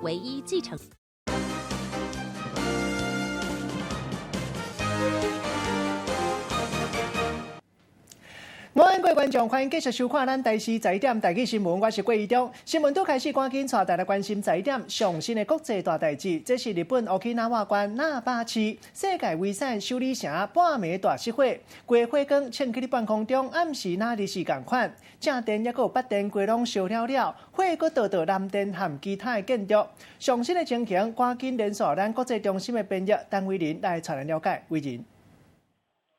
唯一繼承。午安，各位觀眾，歡迎繼續收看咱台視十一點台語新聞，我是郭怡中。新聞拄開始，趕緊帶大家關心十一點上新的國際大代誌。這是日本沖繩縣那霸市世界遺產首里城半暝大失火，規火光衝起佇半空中，暗時若日時仝款，正殿抑閣有北殿規攏燒了了，火閣著著南殿和其他的建築。上新的情形，趕緊連線咱國際中心的編譯陳偉仁來帶咱了解。偉仁。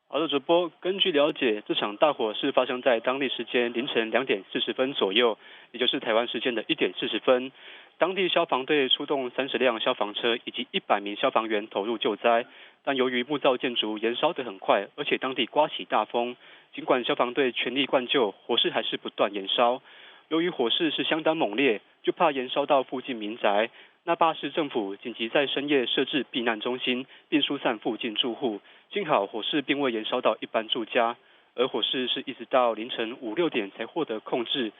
好的，主播，根據了解，這場大火是發生在當地時間凌晨2點40分左右，也就是台灣時間的1點40分。當地消防隊出動30輛消防車以及100名消防員投入救災，但由於木造建築燃燒得很快，而且當地颳起大風，儘管消防隊全力灌救，火勢還是不斷燃燒。由於火勢是相當猛烈，就怕燃燒到附近民宅。那霸市政府緊急在深夜設置避難中心，並疏散附近住戶。幸好火勢並未延燒到一般住家，而火勢是一直到凌晨五六點才獲得控制。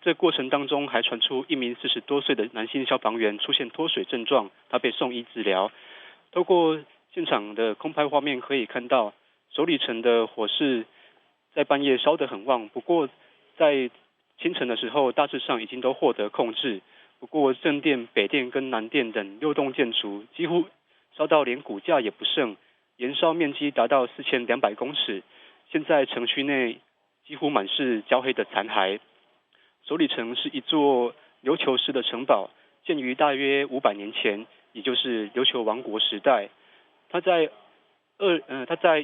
這過程當中，還傳出一名40多歲的男性消防員出現脫水症狀，他被送醫治療。透過現場的空拍畫面可以看到，首里城的火勢在半夜燒得很旺，不過在清晨的時候，大致上已經都獲得控制。不過正殿、北殿跟南殿等六棟建築幾乎燒到連骨架也不剩，燃燒面積達到4200公尺。現在城區內幾乎滿是焦黑的殘骸。首里城是一座琉球式的城堡，建於大約500年前，也就是琉球王國時代。它在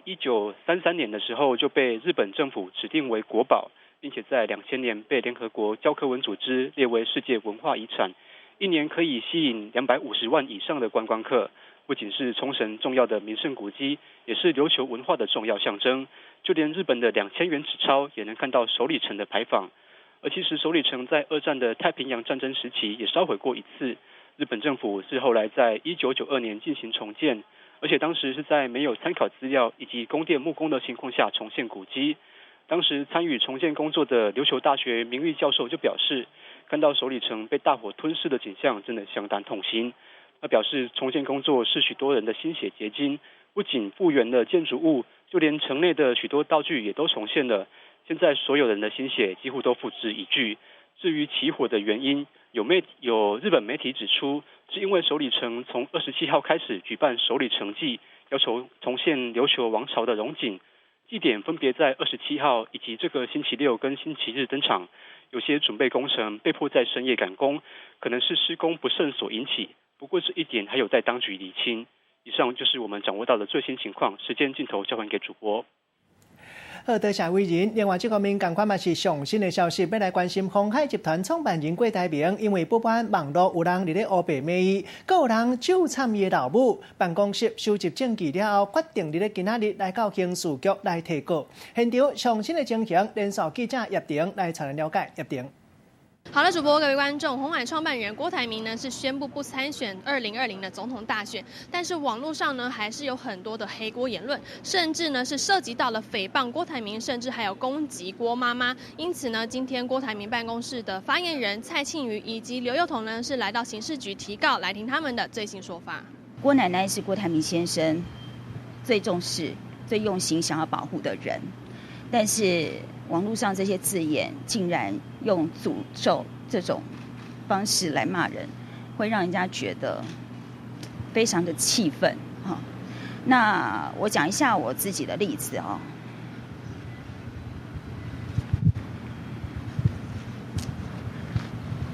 1933年的時候就被日本政府指定為國寶。並且在2000年被聯合國教科文組織列為世界文化遺產，一年可以吸引250萬以上的觀光客。不僅是沖繩重要的名勝古蹟，也是琉球文化的重要象徵。就連日本的2000元紙鈔也能看到首里城的牌坊。而其實首里城在二戰的太平洋戰爭時期也燒毀過一次，日本政府是後來在1992年進行重建，而且當時是在沒有參考資料以及宮殿木工的情況下重現古蹟。當時參與重建工作的琉球大學名譽教授就表示，看到首里城被大火吞噬的景象，真的相當痛心。他表示，重建工作是許多人的心血結晶，不僅復原了建築物，就連城內的許多道具也都重現了。現在所有人的心血幾乎都付之一炬。至於起火的原因，有日本媒體指出，是因為首里城從27號開始舉辦首里城祭，要求重現琉球王朝的榮景。祭典分別在27號以及這個星期六跟星期日登場，有些準備工程被迫在深夜趕工，可能是施工不慎所引起。不過這一點還有待當局釐清。以上就是我們掌握到的最新情況。時間鏡頭交還給主播。好，多謝偉仁。另外，這方面仝款嘛是上新的消息，欲來關心鴻海集團創辦人郭台銘，因為不滿網路有人佇咧烏白罵伊，閣有人咒慘伊的老母，辦公室收集證據了後，決定佇咧今仔日來到刑事局來提告。現場上新的情形，連線記者葉婷來帶咱了解。葉婷。好的，主播，各位觀眾，鴻海創辦人郭台銘呢是宣布不參選2020的總統大選，但是網絡上呢還是有很多的黑鍋言論，甚至呢是涉及到了誹謗郭台銘，甚至還有攻擊郭媽媽。因此呢，今天郭台銘辦公室的發言人蔡慶瑜以及劉宥彤呢是來到刑事局提告，來聽他們的最新說法。郭奶奶是郭台銘先生最重視、最用心想要保護的人，但是網絡上這些字眼竟然用詛咒這種方式來罵人，會讓人家覺得非常的氣憤哈。那我講一下我自己的例子哦。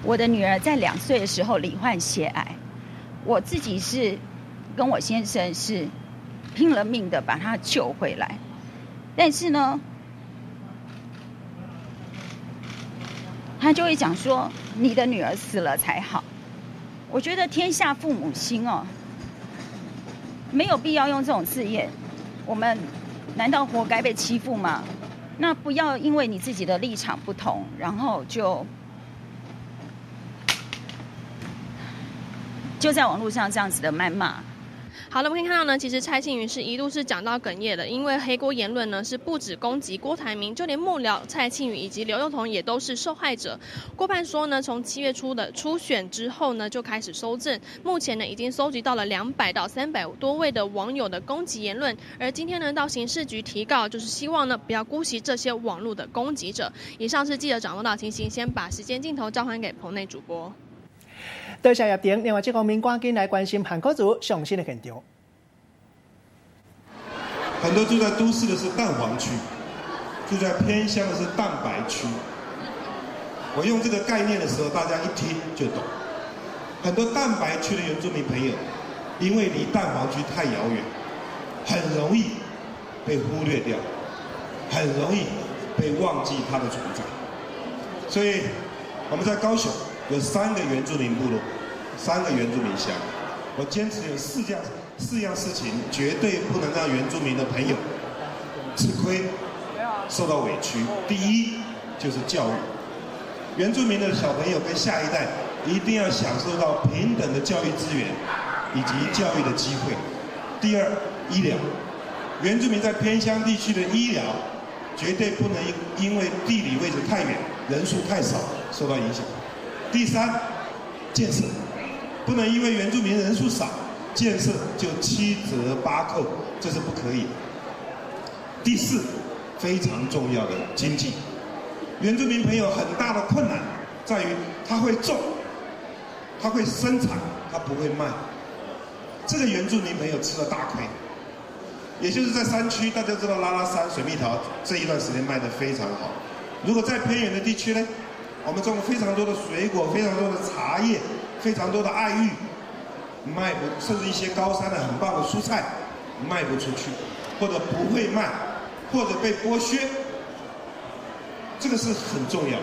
我的女兒在2歲的時候罹患血癌，我自己是跟我先生是拼了命的把她救回來，但是呢，他就會講說：“你的女兒死了才好。”我覺得天下父母心哦，沒有必要用這種字眼。我們難道活該被欺負嗎？那不要因為你自己的立場不同，然後就在網絡上這樣子的謾罵。好了，我们可以看到呢，其实蔡庆瑜是一度是讲到哽咽的，因为黑锅言论呢是不止攻击郭台铭，就连幕僚蔡庆瑜以及刘宥彤也都是受害者。郭办说呢，从7月初的初选之后呢，就开始搜证，目前呢已经搜集到了200到300多位的网友的攻击言论，而今天呢到刑事局提告，就是希望呢不要姑息这些网络的攻击者。以上是记者掌握到情形，先把时间镜头交还给棚内主播。多谢叶婷。另外，这方面赶紧来关心韩国瑜上新的现场。很多住在都市的是蛋黄区，住在偏乡的是蛋白区。我用这个概念的时候，大家一听就懂。很多蛋白区的原住民朋友，因为离蛋黄区太遥远，很容易被忽略掉，很容易被忘记它的存在。所以我们在高雄有三个原住民部落，三个原住民乡。我坚持有四样事情，绝对不能让原住民的朋友吃亏、受到委屈。第一就是教育，原住民的小朋友跟下一代一定要享受到平等的教育资源以及教育的机会。第二，医疗，原住民在偏乡地区的医疗绝对不能因为地理位置太远、人数太少受到影响。第三，建设，不能因为原住民人数少，建设就七折八扣，这是不可以的。第四，非常重要的经济，原住民朋友很大的困难在于他会种，他会生产，他不会卖，这个原住民朋友吃了大亏。也就是在山区，大家知道拉拉山水蜜桃这一段时间卖得非常好。如果在偏远的地区呢，我们种了非常多的水果，非常多的茶叶，非常多的爱玉，卖不，甚至一些高山的很棒的蔬菜，卖不出去，或者不会卖，或者被剥削，这个是很重要。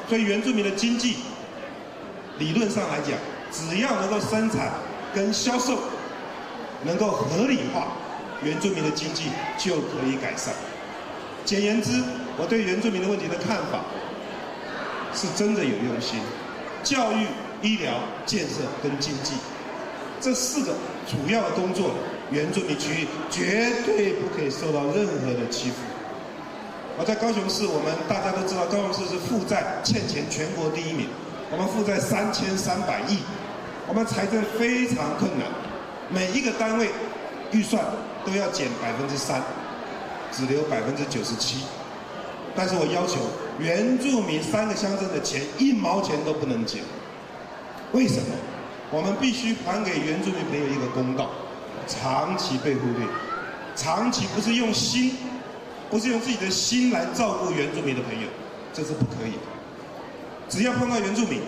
所以原住民的经济，理论上来讲，只要能够生产跟销售能够合理化，原住民的经济就可以改善。简言之，我对原住民的问题的看法是真的有用心。教育、医疗、建设跟经济这四个主要的工作，原住民区绝对不可以受到任何的欺负。我在高雄市，我们大家都知道，高雄市是负债欠钱全国第一名，我们负债3300亿，我们财政非常困难，每一个单位预算都要减3%，只留97%。但是我要求原住民三个乡镇的钱一毛钱都不能减。为什么？我们必须还给原住民朋友一个公道。长期被忽略，长期不是用心，不是用自己的心来照顾原住民的朋友，这是不可以的。只要碰到原住民，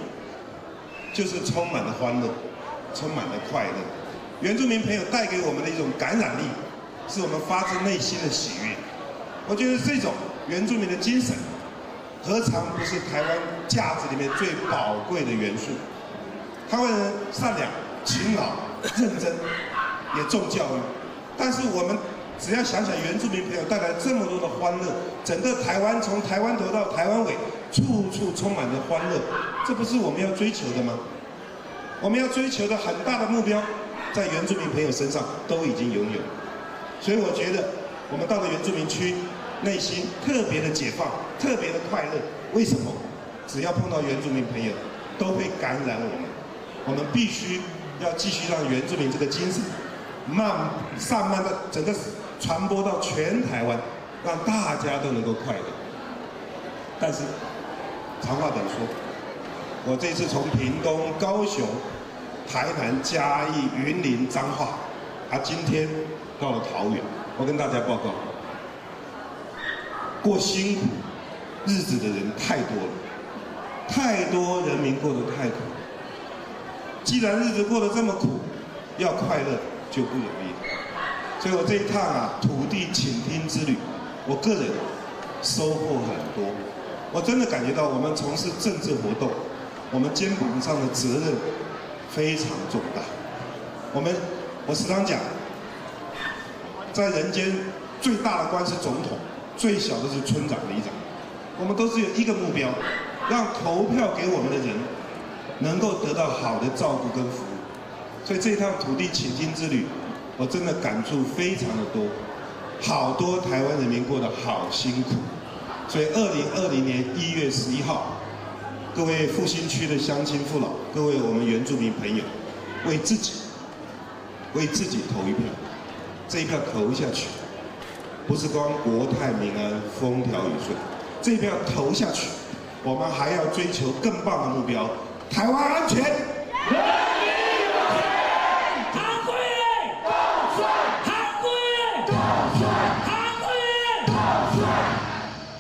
就是充满了欢乐，充满了快乐。原住民朋友带给我们的一种感染力，是我们发自内心的喜悦。我觉得这种原住民的精神，何尝不是台湾价值里面最宝贵的元素？台湾人善良、勤劳、认真，也重教育。但是我们只要想想原住民朋友带来这么多的欢乐，整个台湾从台湾头到台湾尾，处处充满着欢乐，这不是我们要追求的吗？我们要追求的很大的目标，在原住民朋友身上都已经拥有。所以我觉得，我们到了原住民区，内心特别的解放，特别的快乐。为什么？只要碰到原住民朋友，都会感染我们。我们必须要继续让原住民这个精神，慢散漫的整个传播到全台湾，让大家都能够快乐。但是，长话短说，我这次从屏东、高雄、台南、嘉义、云林、彰化，啊，今天到了桃园，我跟大家报告，过辛苦日子的人太多了，太多人民过得太苦。既然日子过得这么苦，要快乐就不容易。所以我这一趟啊，土地倾听之旅，我个人收获很多。我真的感觉到，我们从事政治活动，我们肩膀上的责任非常重大。我时常讲，在人间最大的官是总统，最小的是村长、里长。我们都是有一个目标，让投票给我们的人能够得到好的照顾跟服务。所以这一趟土地倾听之旅，我真的感觸非常的多，好多台灣人民過得好辛苦。所以2020年1月11號，各位復興區的鄉親父老，各位我們原住民朋友，為自己投一票，這一票投下去，不是光國泰民安、風調雨順，這一票投下去，我們還要追求更棒的目標，台灣安全。韓國瑜，韓國瑜，韓國瑜。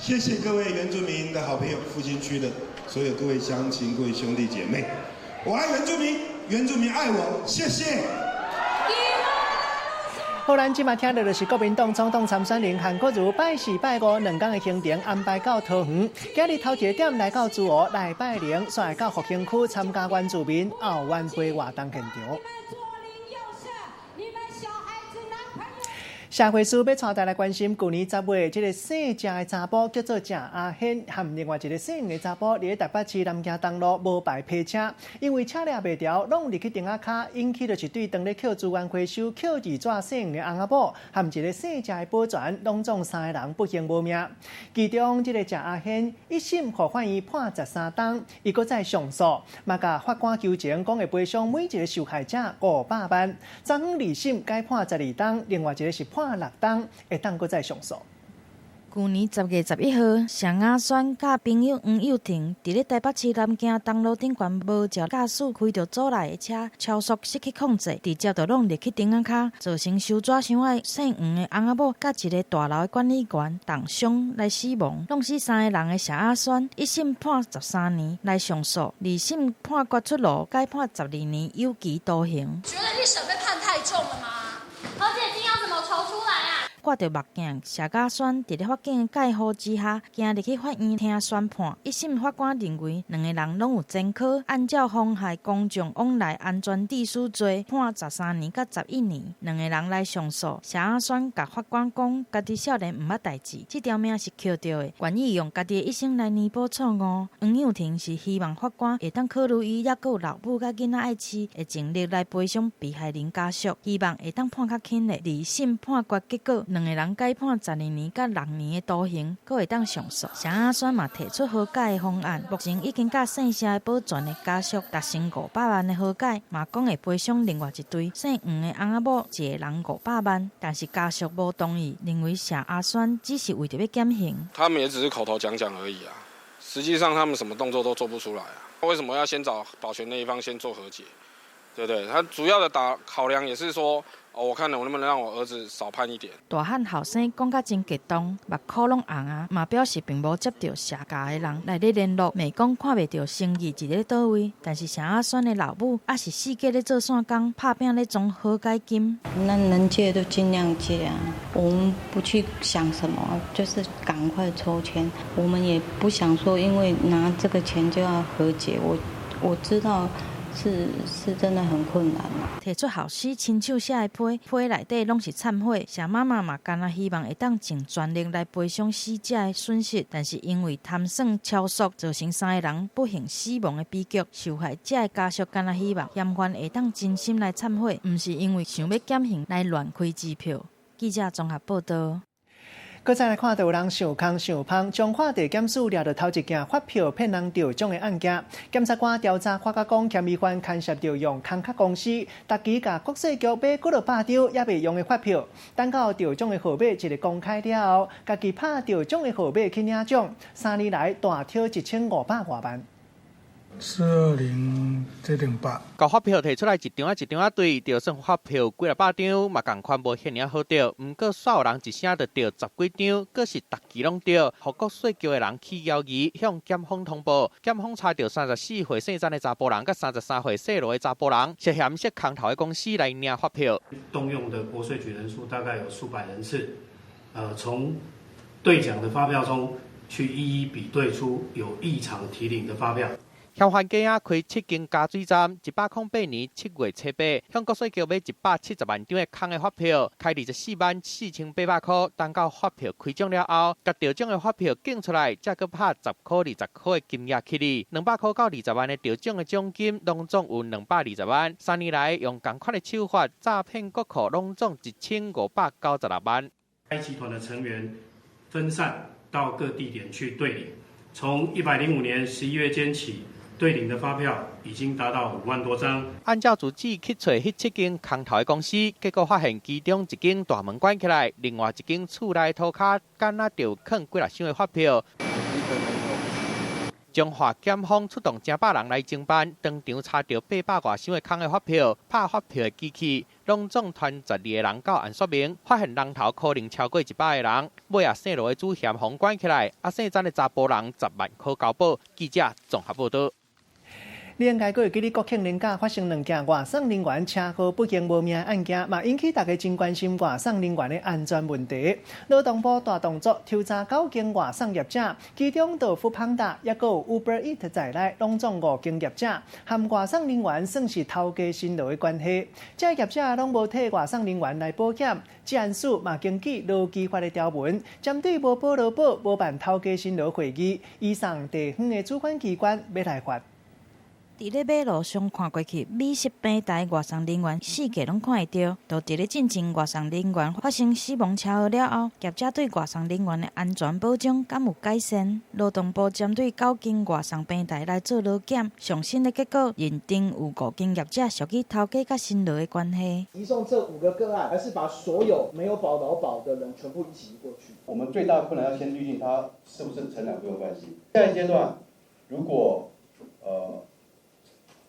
謝謝各位原住民的好朋友，復興區的所有各位鄉親、各位兄弟姐妹，我愛原住民，原住民愛我，謝謝。好，咱這馬聽到的是國民黨總統參選人韓國瑜拜四拜五兩工的行程安排到桃園，今日頭一個點來到竹湖來拜靈，煞會到復興區參加原住民後援會活動現場。社會署欲帶大家來關心，舊年10月，這个姓鄭的查埔叫做鄭阿軒，和另外一个姓黃的查埔，佇咧台北市南京東路無牌泊車，因為車掠袂牢，攏入去釘仔跤，引起就是對當咧抾資源回收抾字紙姓黃的翁仔某，和一个姓鄭的保全，攏總三个人不幸無命。其中這个鄭阿軒一審予法院判13冬，伊閣再上訴，嘛共法官求情，講會賠償每一個受害者500萬。昨昏二審改判12冬，另外一个是判6冬，會當閣再上訴。舊年10月11號，謝亞軒佮朋友黃幼婷佇咧台北市南京東路頂懸無照駕駛開著組內的車，超速失去控制，直接就挵入去釘仔跤，造成收紙箱的姓黃的翁仔某佮一个大樓的管理員重傷來死亡，弄死三个人的謝亞軒一審判13年來上訴，二審判決出爐，改判12年有期徒刑。覺得一審被判太重了嗎？和解金要怎麼籌出來啊？掛著目鏡，謝家軒佇咧法警的介護之下，行入去法院聽宣判。一審法官認為兩个人攏有前科，按照妨害公眾往來安全秩序罪判13年佮11年。兩个人來上訴，謝亞軒共法官講，家己少年毋捌代誌，這條命是抾著的，願意用家己的一生來彌補錯誤。黃幼婷是希望法官會當考慮伊猶閣有老母佮囡仔愛飼，會盡力來賠償被害人家屬，希望會當判較輕的。二審判決結果，兩個人改判12年佮6年的徒刑，閣會當上訴。謝亞軒嘛提出和解的方案，目前已經佮姓謝的保全的家屬達成500萬的和解，嘛講會賠償另外一對姓黃的翁仔某一个人500萬，但是家屬無同意，認為謝亞軒只是為著欲減刑。他們也只是口頭講講而已啊，實際上他們什麼動作都做不出來啊。為什麼要先找保全那一方先做和解？對不對？他主要的打考量也是說，哦，我看我能不能讓我兒子少判一點。大漢後生講甲真激動，目眶攏紅啊，嘛表示並無接著謝家的人來咧聯絡，袂講看袂著誠意佇咧佗位。但是謝亞軒的老母也是四界咧做散工，拍拚咧裝和解金。那能借都盡量借啊，我們不去想什麼，就是趕快抽籤。我們也不想說，因為拿這個錢就要和解。我知道。是真的很困難啊。提出後生親手寫的批，批內底攏是懺悔。謝媽媽嘛，干焦希望會當盡全力來賠償死者的損失，但是因為貪算超速，造成三个人不幸死亡的悲劇。受害者的家屬干焦希望嫌犯會當真心來懺悔，毋是因為想欲減刑來亂開支票。記者綜合報導。閣再來看著有人想空想芳，彰化地檢署掠著頭一件發票騙人著獎的案件。檢察官調查發覺講，嫌疑犯牽涉著用空殼公司，逐期共國稅局買幾落百張猶未用的發票，等到著獎的號碼一个公開了後，家己拍著獎的號碼去領獎，3年來大抽1500外萬。420這零八，共發票提出來一張仔一張仔對，就算發票幾若百張，嘛仝款無遐爾仔好著。毋過煞有人一聲就著十幾張，閣是逐期攏著，予國稅局的人起嫌疑，向檢方通報。檢方查著34歲姓詹的查埔人，佮33歲姓羅的查埔人，涉嫌設空頭的公司來領發票。動用的國稅局人數大概有數百人次，從兌獎的發票中去一一比對出有異常提領的發票。嫌犯家仔開七間加水站，108年7月七八，向國稅局買170萬張的空的發票，開24萬4800箍。等到發票開獎了後，共著獎的發票揀出來，才閣拍10箍20箍的金額起哩。200箍到20萬的著獎的獎金，攏總有220萬。3年來用仝款的手法詐騙國庫，攏總1596萬。該集團的成員分散到各地點去兌領，從105年11月間起。兌領的發票已經達到5萬多張。按照住址去揣彼七間空頭的公司，結果發現其中一間大門關起來，另外一間厝內塗跤，敢若著囥幾若箱的發票。彰化檢方出動成百人來偵辦，當場查著800外箱的空的發票，拍發票的機器，攏總傳12個人到案說明，發現人頭可能超過100個人。尾仔姓羅的主嫌予關起來，姓詹的查埔人10萬箍交保。記者綜合報導。你應該閣會記得國慶連假發生兩件外送人員車禍不幸無命的案件，嘛引起大家真關心外送人員的安全問題。勞動部大動作抽查九間外送業者，其中就 foodpanda，抑閣有 Uber Eats 在內，攏總五間業者，和外送人員算是頭家辛勞的關係。這業者攏無替外送人員來保險，職安署嘛根據勞基法的條文，針對無保勞保、無辦頭家辛勞會議，移送地方的主管機關欲來罰。佇咧馬路上看過去，美食平台外送人員四界攏看會著。就佇咧進前外送人員發生死亡車禍了後，業者對外送人員的安全保障敢有改善？勞動部針對九間外送平台來做勞檢，上新的結果認定有五間業者屬於頭家佮辛勞的關係。移送這五個個案，還是把所有沒有保勞保的人全部一起移過去？我們最大困難要先釐清他是不是承攬僱傭關係。下一階段，如果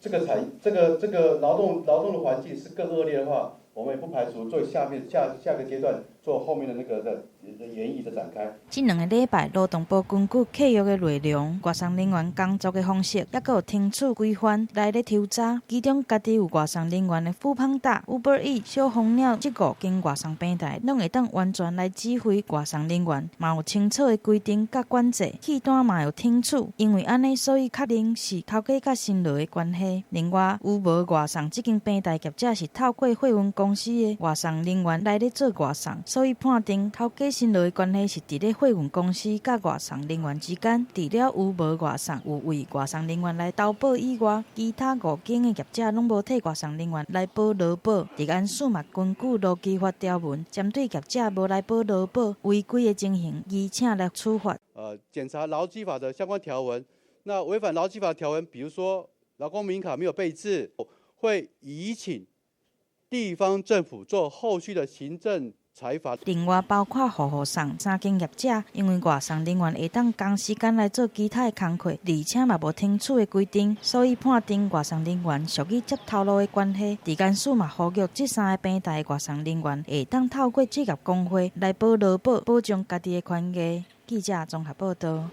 這個產這個這個勞動的環境是更惡劣的話，我們也不排除做下面下下個階段做後面的那個的研議的展開。這兩個禮拜，勞動部根據契約的內容、外送人員工作的方式，抑閣有聽取規範來咧抽查，其中家己有外送人員的 foodpanda、Uber Eats、小蜂鳥這五間外送平台，攏會當完全來指揮外送人員，嘛有清楚的規定佮管制，契單嘛有聽取，因為按呢，所以確認是頭家佮辛勞的關係。另外，有無外送這間平台業者是透過貨運公司的外送人員來咧做外送，所以判定頭家辛勞的關係是佇咧貨運公司佮外送人員之間。除了有無外送有為外送人員來投保以外，其他五間的業者攏無替外送人員來保勞保。職安署嘛根據勞基法條文，針對業者無來保勞保違規的情形，依請來處罰。檢查勞基法的相關條文，那違反勞基法條文，比如說勞工名卡沒有備置，會移請地方政府做後續的行政裁罰。另外，包括戶戶送三間業者，因為外送人員會當仝時間來做其他的工課，而且嘛無聽取的規定，所以判定外送人員屬於接頭路的關係。職安署嘛呼籲這三个平台的外送人員會當透過職業工會來保勞保，保障家己的權益。記者綜合報導。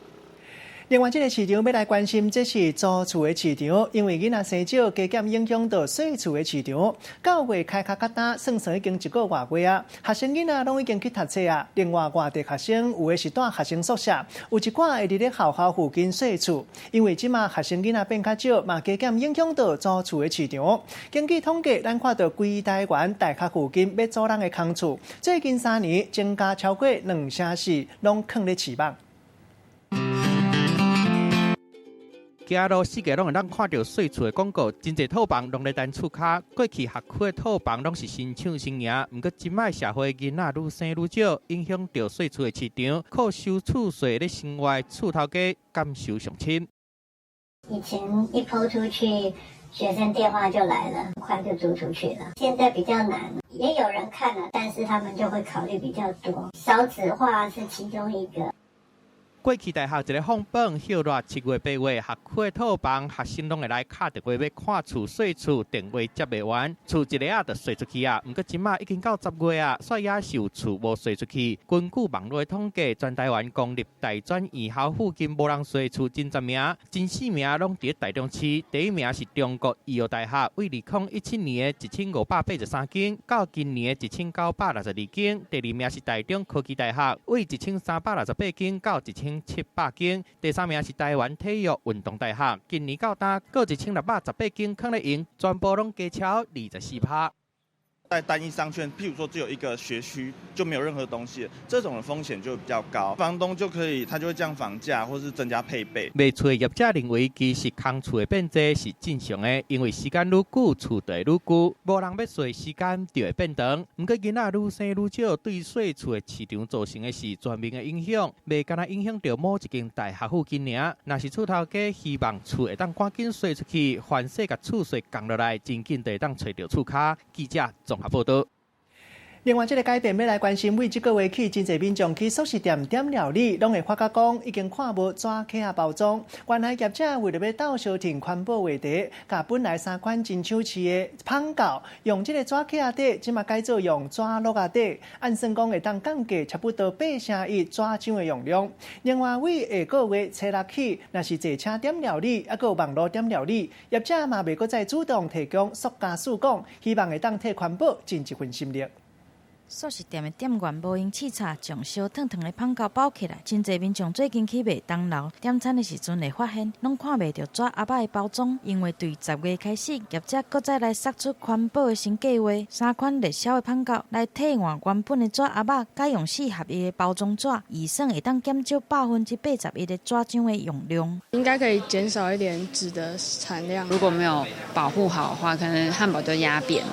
另外，這个市場欲來關心，這是租厝的市場，因為囡仔生少，加減影響到細厝的市場。九月開學較早，算算已經一個外月啊，學生囡仔攏已經去讀冊啊。另外，外地學生有的是蹛學生宿舍，有一寡會佇咧學校附近稅厝。因為這馬學生囡仔變較少，嘛加減影響到租厝的市場。根據統計，咱看到規台灣大學附近欲租人的空厝，最近3年增加超過2成4，攏囥咧市網。行路四界攏會當看著稅厝的廣告，真濟套房攏咧等厝跤。過去學區的套房攏是新搶新贏，毋過這擺社會囡仔愈生愈少，影響著稅厝的市場，靠收厝稅咧生活的厝頭家感受上深。以前一拋出去，學生電話就來了，很快就租出去了。現在比較難，也有人看了，但是他們就會考慮比較多，少子化是其中一個。過去大學一个放榜，歇熱7月8月，學區的套房，學生攏會來敲電話欲看厝、稅厝，電話接袂完，厝一个仔就稅出去啊。毋過這馬已經到10月啊，煞猶是有厝無稅出去。根據網路的統計，全台灣公立大專院校附近無人稅厝前10名，前四名攏佇台中市。第一名是中國醫藥大學，為2017年的1583間，到今年的1962間。第二名是台中科技大學，為1368間到1700間。第三名是台灣體育運動大學，今年到今閣1618間囥咧用，全部攏加超24%。在單一商圈，譬如說只有一個學區，就沒有任何東西，這種的風險就比較高，房東就可以，他就會降房價，或是增加配備。賣厝的業者認為，其實空厝的變濟是正常的，因為時間愈久，厝就會愈舊，無人欲稅，時間就會變長。毋過囡仔愈生愈少，對細厝的市場造成的是全面的影響，袂干焦影響著某一間大學附近爾。若是厝頭家希望厝會當趕緊稅出去，凡勢共厝稅降落來，真緊就會當揣著厝跤。記者綜合報道。另外，這个改變欲來關心，為這個月起，真濟民眾去速食店點料理，攏會發覺講已經看無紙盒仔包裝。原來業者為著欲鬥相挺環保話題，共本來三款真搶市的麭餃，用這个紙盒仔底，這馬改做用紙橐仔底，按算講會當降低差不多81%紙漿的用量。另外，為下個月初六起，若是坐車點料理，猶閣有網路點料理，業者嘛袂閣再主動提供塑膠試管，希望會當替環保盡一份心力。速食店的店員無閒刺插，將燒燙燙的麭餃包起來。真濟民眾最近去麥當勞點餐的時陣會發現，攏看袂著紙盒仔的包裝，因為對10月開始，業者閣再來釋出環保的新計劃，三款熱銷的麭餃來替換原本的紙盒仔，改用四合一的包裝紙，預算會當減少81%的紙漿的用量。應該可以減少一點紙的產量。如果沒有保護好的話，可能漢堡就壓扁。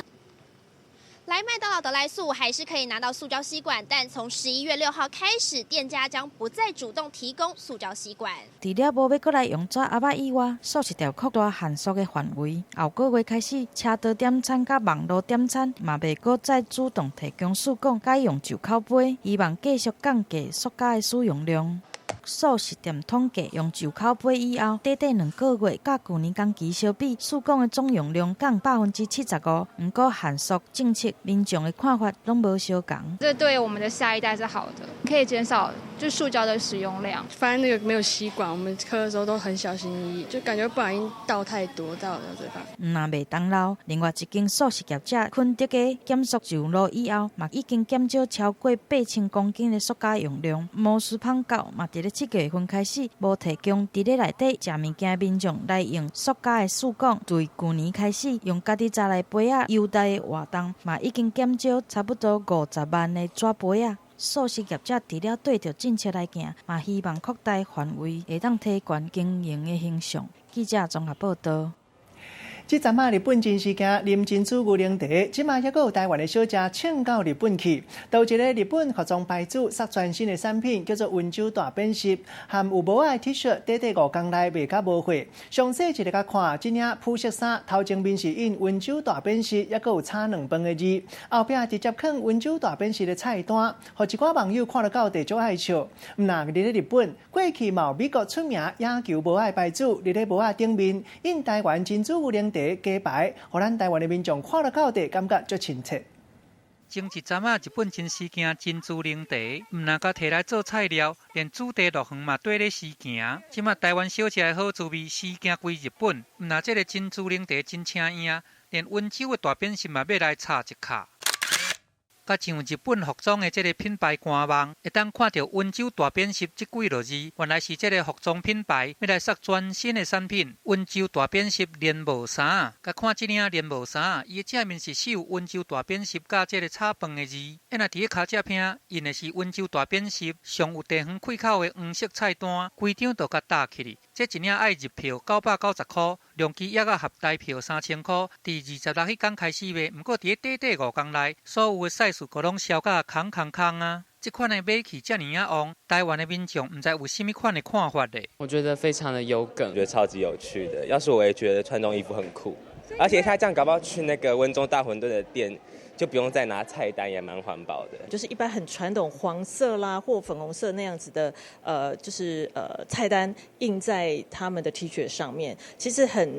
來麥當勞得來速還是可以拿到塑膠吸管，但從11月6號開始，店家將不再主動提供塑膠吸管。除了無欲閣來用紙盒仔以外，速食店擴大限塑的範圍。後個月開始，車道點餐佮網路點餐嘛袂閣再主動提供試管，改用袖口杯，希望繼續降低塑膠的使用量。速食店統計，用袖口杯以後，短短2個月，佮舊年同期相比，試管的總用量降75%。毋過限塑政策，民眾的看法攏無相仝。這對我們的下一代是好的，可以減少就塑膠的使用量。發現那個沒有吸管，我們喝的時候都很小心翼翼，就感覺不小心倒太多到了嘴巴。毋但麥當勞，另外一間速食業者肯德基減塑上路以後，嘛已經減少超過8000公斤的塑膠用量。摩斯麭餃嘛，佇咧7月份開始，無提供佇咧內底食物件的民眾來用塑膠的試管。對舊年開始，用家己紮來杯仔優待的活動，嘛已經減少差不多50萬的紙杯仔。速食業者除了對著政策來行，嘛希望擴大範圍，會當提懸經營的形象。記者綜合報道。這陣仔日本真時興啉珍珠牛奶茶，這馬猶閣有台灣的小食衝到日本去。有一个日本服裝牌子推全新的產品，叫做溫州大扁恤，含有帽仔的 T 恤，短短5工內賣甲無貨。詳細一下看，這領膚色衫頭前面是印溫州大扁恤，猶閣有炒兩飯的字，後壁直接囥溫州大扁恤的菜單，予一寡網友看了到底足愛笑。毋但佇咧日本，過去嘛有美國出名野球帽仔牌子，佇咧帽仔頂面印台灣珍珠牛奶茶街牌，予咱台灣的民眾看了到底，感覺足親切。前一陣仔，日本真時興珍珠奶茶，毋但共提來做菜料，連主題樂園嘛綴咧時行。這馬台灣小食的好滋味，時行規日本，毋但這个珍珠奶茶真請贏，連溫州的大扁恤嘛欲來插一跤。佮上日本服裝的這个品牌官網，會當看著溫州大扁恤這幾落字，原來是這个服裝品牌欲來釋全新的產品——溫州大扁恤連帽衫。共看這領連帽衫，伊的正面是繡溫州大扁恤佮這个炒飯的字，啊若佇咧跤脊邊印的是溫州大扁恤上有地方開口的黃色菜單，規張就共搭起去。這一領愛入票990塊，量其抑閣合台票3000塊。佇26彼工開始賣，毋過佇咧短短5工內，所有的賽事閣攏銷甲空空空啊！這款的買氣遮爾仔旺，台灣的民眾毋知有啥物款的看法咧？我覺得非常的有梗，我覺得超級有趣的。要是我也覺得穿這種衣服很酷，而且他這樣搞不好去那個溫州大餛飩的店，就不用再拿菜單，也蠻環保的。就是一般很傳統黃色啦或粉紅色那樣子的，就是菜單印在他們的 T 恤上面，其實很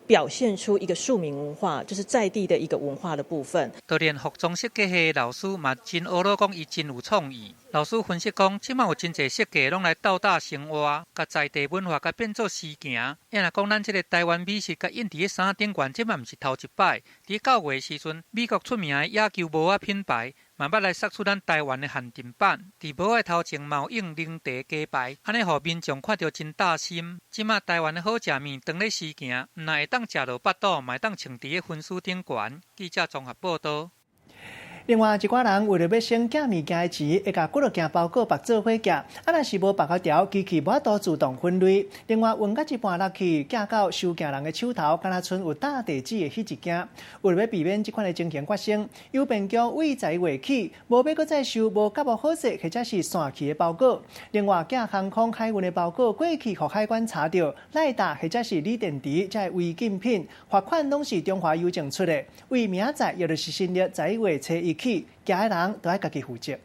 表現出一個庶民文化，就是在地的一個文化的部分。就連服裝設計系的老師嘛真呵咾講，伊真有創意。老師分析講，這馬有真濟設計攏來鬥搭生活，共在地文化共變做時行。啊若講咱這个台灣美食共印佇咧衫頂懸，這嘛毋是頭一擺。佇9月時陣，美國出名的野球帽仔品牌嘛捌來釋出咱台灣的限定版，佇帽仔頭前嘛有印奶茶雞排，按呢予民眾看著真貼心。這馬台灣的好食物當咧時行，毋但會當食落腹肚，嘛會當穿佇个薰書頂懸。記者綜合報導。另外，一寡人為著欲省寄物件的錢，會共幾落件包裹縛做伙寄，啊，若是無縛予牢，機器無法度自動分類。另外，運到一半落去，寄到收件人的手頭，敢若賰有貼地址的彼一件。為著欲避免這款的情形發生，郵便局對11月起，無欲閣再收無夾無好勢或者是散去的包裹。另外，寄航空海運的包裹過去予海關查著，賴達或者是鋰電池這違禁品，罰款攏是中華郵政出的。為明仔載，也就是新曆11月初一起，寄的人都愛家己負責。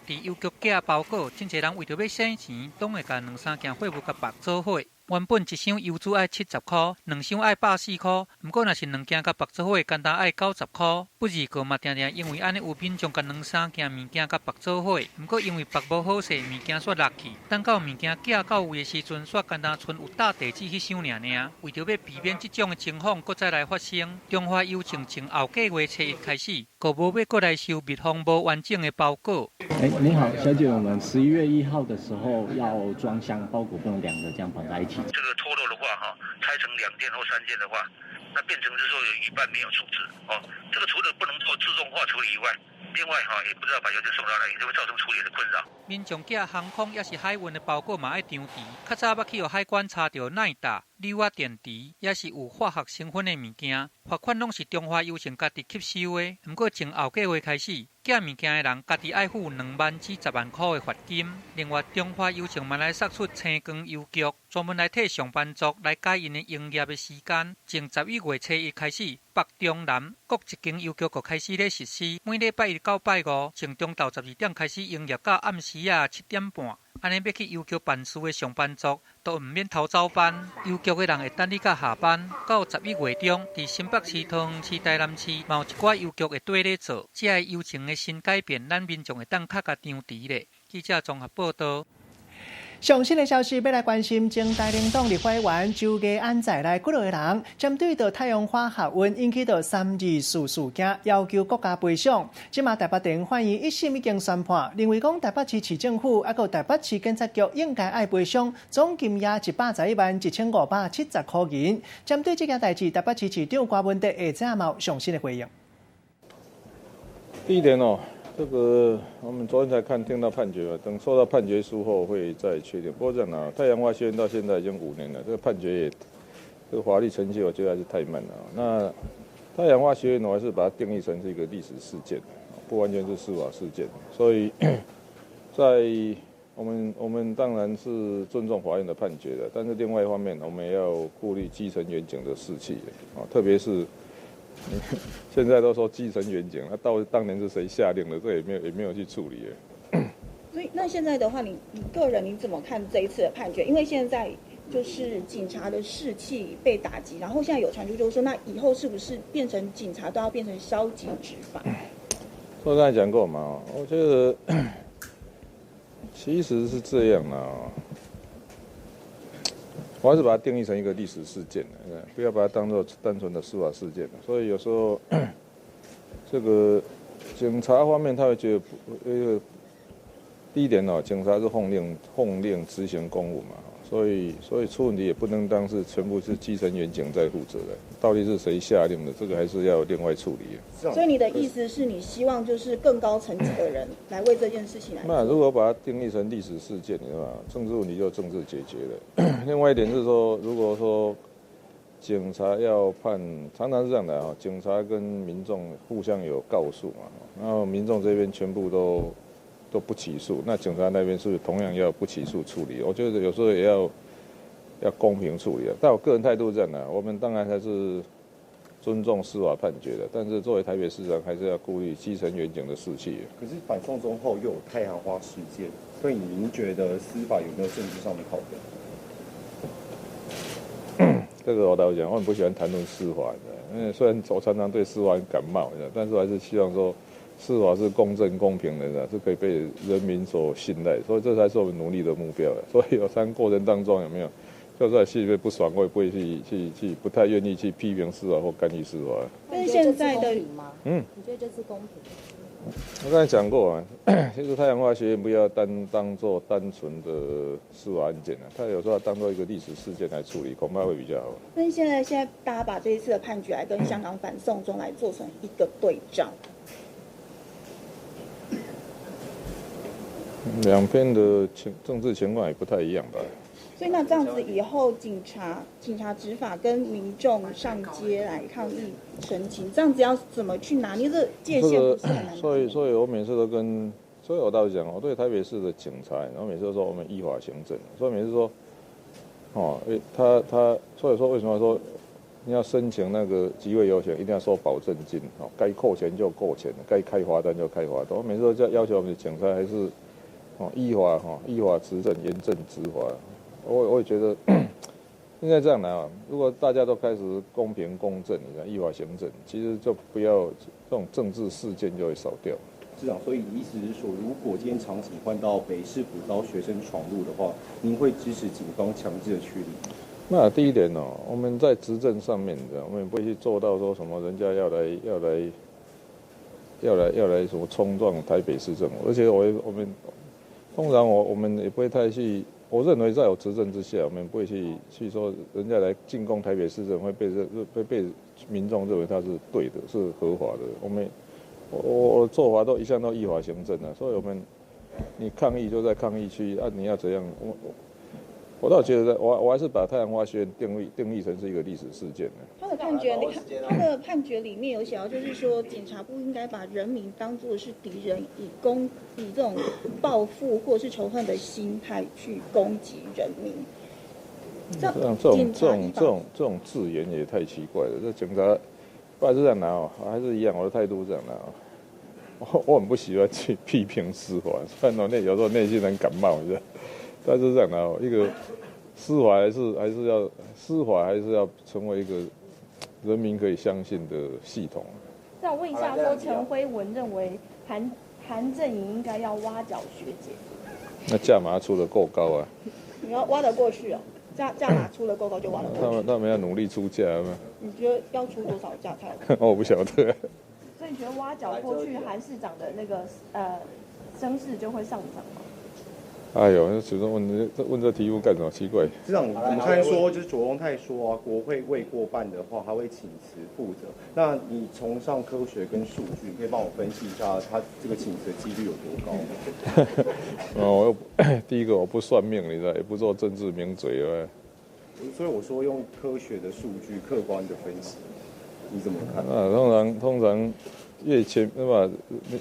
佇郵局寄包裹，真濟人為著欲省錢，攏會共兩三件貨物共縛做伙。原本一箱郵資愛70箍，兩箱愛140箍，毋過若是兩件共縛做伙，干焦愛90箍。不二過嘛，定定因為按呢有民眾共兩三件物件共縛做伙，毋過因為縛無好勢，物件煞落去。等到物件寄到位的時陣，煞干焦賰有貼地址彼箱爾爾。為著欲避免這種的情況閣再來發生，中華郵政從後個月初一開始，閣無欲閣來收密封無完整的包裹。欸，你好，小姐，我們11月1號的時候要裝箱包裹，不能兩個這樣綁在一起。這個脫落的話，哈，拆成兩件或三件的話，那變成是說有一半沒有處置，哦，這個除了不能做自動化處理以外，另外哈，也不知道把郵件送到哪裡，就會造成處理的困擾。民眾寄航空抑是海運的包裹嘛愛張遲，較早捌去予海關查著奈達、鋁仔電池，抑是有化學成分的物件，罰款攏是中華郵政家己吸收的。毋過從後個月開始，寄物件的人家己愛付2萬至10萬箍的罰金。另外，中華郵政嘛來釋出星光郵局，專門來替上班族來改𪜶的營業的時間。從11月初一開始，北中南各一間郵局就開始咧實施，每禮拜一到拜五，從中晝12點開始營業到暗時仔7點半。按呢欲去郵局辦事的上班族，都毋免偷走班。郵局的人會等你到下班。到11月中，佇新北市、桃園市、台南市，嘛有一寡郵局會綴咧做。這个郵政的新改變，咱民眾會當較共張遲咧。記者綜合報導。上新的消息，欲來關心前台民黨立法委員周藝安在內幾個人，針對著太陽花學運引起著324事件，要求國家賠償。這馬台北地法院一審已經宣判，認為講台北市市政府抑閣台北市警察局應該愛賠償總金額1,111,570箍銀。針對這件代誌，台北市市長柯文哲下晝嘛有上新的回應。第一點哦。這個我們昨天才看聽到判決嘛，等收到判決書後會再確定。不過這樣啊，太陽花學運到現在已經5年了，這個判決也，這個法律程序我覺得還是太慢了。那太陽花學運我還是把它定義成是一個歷史事件，不完全是司法事件。所以在我們當然是尊重法院的判決的，但是另外一方面，我們也要顧慮基層員警的士氣啊，特別是。現在都說基層員警，那到當年是誰下令的？這也沒有去處理。所以那現在的話，你個人你怎麼看這一次的判決？因為現在就是警察的士氣被打擊，然後現在有傳出就是說，那以後是不是變成警察都要變成消極執法？我剛才講過嘛，我覺得其實是這樣啊。我還是把它定義成一個歷史事件，不要把它當作單純的司法事件。所以有時候這個警察方面他會覺得，第一點哦，警察是奉令執行公務嘛，所以出問題也不能當是全部是基層員警在負責的，到底是誰下令的，這個還是要另外處理。所以你的意思是你希望就是更高層級的人來為這件事情來？那如果把它定義成歷史事件，你知道嗎？政治問題就政治解決了。另外一點是說，如果說警察要判，常常是這樣的啊，警察跟民眾互相有告訴嘛，然後民眾這邊全部都不起訴，那警察那邊是不是同樣要不起訴處理？我覺得有時候也要公平處理啊。但我個人態度是這樣的，我們當然還是尊重司法判決的，但是作為台北市長，還是要顧慮基層員警的士氣。可是反送中後又有太陽花事件，所以您覺得司法有沒有政治上的考量？這個我老實講，我很不喜歡談論司法的，因為雖然我常常對司法很感冒，但是我還是希望說司法是公正公平的，是可以被人民所信賴，所以這才是我們努力的目標。所以有三過程當中有沒有就算心裡面不爽，我也不會去，不太願意去批評司法或干預司法。但是現在的，嗯，你覺得這次公平？我剛才講過啊，其實太陽花學運不要單當做單純的司法案件啊，它有時候要當做一個歷史事件來處理，恐怕會比較好。但是現在大家把這一次的判決來跟香港反送中來做成一個對照，兩邊的政治情況也不太一樣吧。所以那這樣子以後，警察執法跟民眾上街來抗議陳情，這樣子要怎麼去拿捏這界限？不是很難。所以我每次都跟，所以我倒是講，我對台北市的警察，然後每次都說我們依法行政，所以每次說，哦，他，所以說為什麼說你要申請那個集會遊行，一定要收保證金，哦，該扣錢就扣錢，該開罰單就開罰單。我每次都叫要求我們的警察還是，哦，依法哈，依法執政，嚴正執法。我也覺得應該這樣來啊。如果大家都開始公平公正，你看依法行政，其實就不要這種政治事件就會少掉。市長，所以你意思是說，如果今天場景換到北市府遭學生闖入的話，您會支持警方強制的驅離？那第一點哦，我們在執政上面的，我們也不會去做到說什麼人家要來什麼衝撞台北市政府，而且我們通常我們也不會太去。我認為在我執政之下，我們不會去說人家來進攻台北市政會被民眾認為他是對的，是合法的。我做法都一向都依法行政的，所以我們你抗議就在抗議區啊，你要怎樣？我倒覺得我還是把太陽花學運定義成是一個歷史事件。他的判決，你看他的判決裡面有寫到，就是說警察不應該把人民當作是敵人，以這種報復或是仇恨的心態去攻擊人民。這這種字眼也太奇怪了。這警察不還是這樣拿哦，還是一樣，我的態度是這樣拿哦。我很不喜歡去批評司法，雖然我有時候內心很感冒，你知道。但是這樣的哦，一個司法還是要司法還是要成為一個人民可以相信的系統。那我問一下，說陳輝文認為韓陣營應該要挖角學姐，那價碼出得夠高啊？你要挖得過去哦，價碼出得夠高就挖得過去。他們要努力出價嗎？你覺得要出多少價才？我不曉得。所以你覺得挖角過去，韓市長的那個聲勢就會上漲嗎？哎呦，那始終問這題目幹什麼？奇怪。市長，我們剛才說就是卓榮泰說啊，國會未過半的話，他會請辭負責。那你崇尚科學跟數據，你可以幫我分析一下他這個請辭的幾率有多高嗎？哦，我又第一個我不算命，你知道，也不做政治名嘴啊。所以我說用科學的數據、客觀的分析，你怎麼看？啊，通常。越前，那麼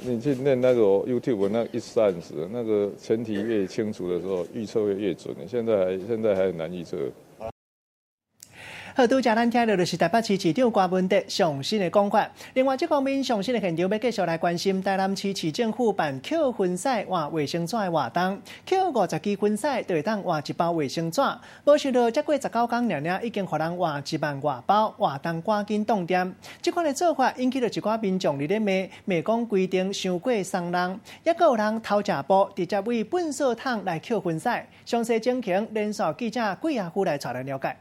你去念那個 YouTube 那130，那個前提越清楚的時候，預測會越準。現在還很難預測。好，拄才咱聽到就是台北市市長柯文哲上新的講法。另外，這方面上新的現場欲繼續來關心台南市市政府辦抾分屎換衛生紙的活動，抾50支分屎就會當換1包衛生紙。無想到才過19天爾爾，已經予人換1萬外包，活動趕緊凍店。這款的做法引起了一寡民眾佇咧罵，罵講規定傷過慫人，猶閣有人偷食步，直接對糞掃桶來抾分屎。詳細情形，連線記者桂亞夫來帶來了解。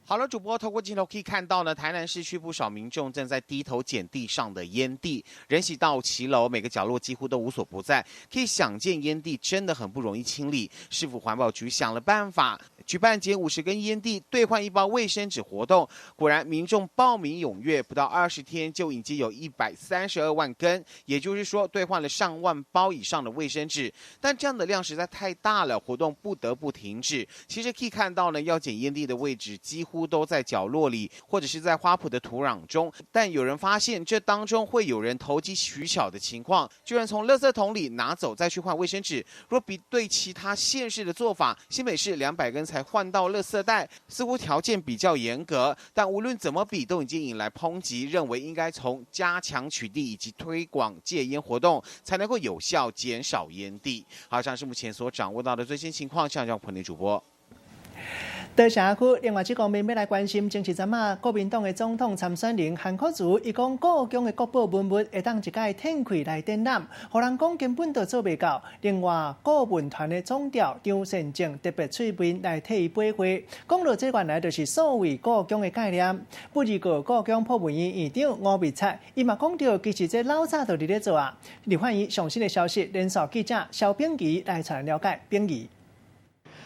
好了，主播透過鏡頭可以看到呢，台南市區不少民眾正在低頭撿地上的煙蒂，人行道、騎樓每個角落幾乎都無所不在，可以想見煙蒂真的很不容易清理。市府環保局想了辦法，舉辦撿50根煙蒂兌換1包衛生紙活動，果然民眾報名踴躍，不到20天就已經有132萬根，也就是說兌換了上萬包以上的衛生紙。但這樣的量實在太大了，活動不得不停止。其實可以看到呢，要撿煙蒂的位置幾乎都在角落裡，或者是在花圃的土壤中。但有人發現，這當中會有人投機取巧的情況，居然從垃圾桶裡拿走再去換衛生紙。若比對其他縣市的做法，新北市200根才換到垃圾袋，似乎條件比較嚴格。但無論怎麼比，都已經引來抨擊，認為應該從加強取締以及推廣戒菸活動，才能夠有效減少菸蒂。好，以上是目前所掌握到的最新情況。向江鵬的主播。多谢区，另外这方面欲来关心，前一阵仔，国民党的总统参选人韩国瑜，伊讲故宫的国宝文物会当一改褪开来展览，予人讲根本就做袂到。另外，顾问团的总调张善政特别出面来替伊驳回，讲落这原来就是所谓故宫的概念。不二个故宫博物院院长吴密察，伊嘛讲著，其实这老早就伫咧做啊。立法院上新的消息，连续记者萧秉仪来带了解，秉仪。